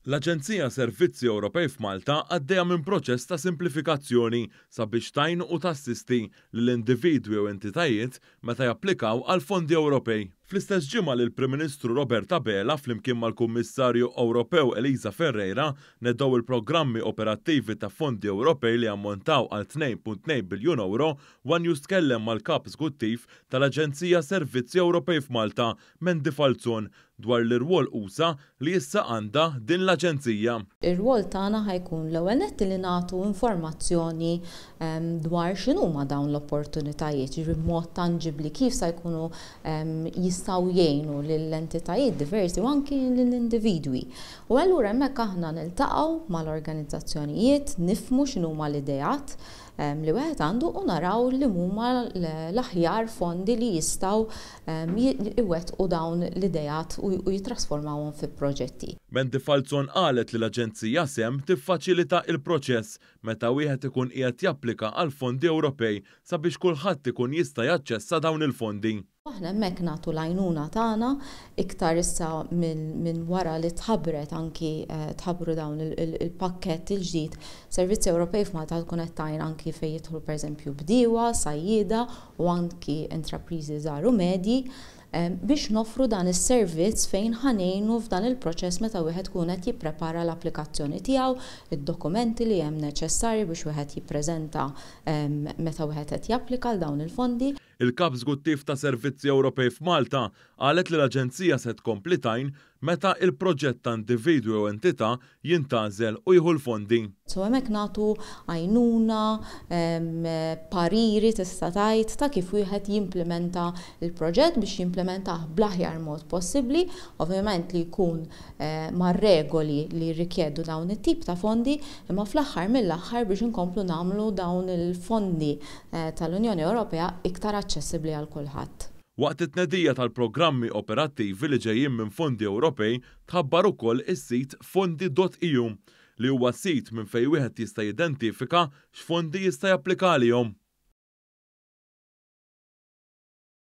L-Aġenzija Servizzi Ewropej f'Malta għaddejja minn proċess ta' simplifikazzjoni sabiex tgħin u tassisti lil individwi u entitajiet meta japplikaw għal fondi Ewropej. Fl-istess ġimgħa li l-Prim Ministru Robert Abela flimkien mal-Kummissarju Ewropew Elisa Ferreira nedew il-programmi operattivi ta' fondi Ewropej li jammontaw għal 2.2 biljun ewro, one News tkellem mal-Kap Eżekuttiv tal-Aġenzija Servizzi Ewropej f'Malta, Mandy Falzon, dwar l-irwol usa' li issa għandha din l-aġenzija. Ir-rwol tagħna ħa jkun l-ewwel nett li nagħtu informazzjoni dwar x'inhuma dawn l-opportunitajiet, jiġifieri b'mod tanġibbli kif sa jkunu jistgħu jgħinu lill-entitajiet diversi u anki lill-individwi. U allura hemmhekk aħna niltaqgħu mal-organizzazzjonijiet, nifhmu x'inhuma l-ideat li wieħed għandu u naraw li huma l-aħjar fondi li jistgħu iwettqu dawn l-ideat u jittrasformawhom fi proġetti. Mandy Falzon qalet li l-Aġenzija sem tiffaċilita il-proċess meta wieħed ikun qiegħed japplika għal fondi Ewropej sabiex kulħadd ikun jista' jaċċessa dawn il-fondi. Aħna hemmhekk nagħtu l-għajnuna tagħna iktar issa minn wara li tħabbret anki tħabbru dawn il-pakkett il-ġdid. Servizzi Ewropej f'Malta tkun qed tgħin anki fejn jidħlu pereżempju bdiewa, sajjieda u anki intrapriżi żgħar u medji biex noffru dan is-servizz fejn ħa ngħinu f'dan il-proċess meta wieħed ikun qed jipprepara l-applikazzjoni tiegħu, id-dokumenti li hemm neċessarji biex wieħed jippreżenta meta wieħed qed japplika għal dawn il-fondi. Il-Kap Eżekuttiv ta' Servizzi Ewropej f'Malta qalet li l-Aġenzija se tkompli tgħin meta il-proġett ta' individwu jew entità jintgħażel u jieħu l-fondi. So hemmhekk nagħtu għajnuna, pariri tista' tgħid ta' kif wieħed jimplementa l-proġett biex jimplementah bl-aħjar mod possibbli, ovvjament li jkun mar-regoli li jirrikjedu dawn it-tip ta' fondi, imma fl-aħħar mill-aħħar biex inkomplu nagħmlu dawn il-fondi tal-Unjoni Ewropea iktar aċċessibbli għal kulħadd. Waqt it-tnedija tal-programmi operattivi li ġejjin minn fondi Ewropej tħabbar ukoll is-sit fondi.eu li huwa sit minn fejn wieħed jista' jidentifika x'fondi jista' japplika għalihom.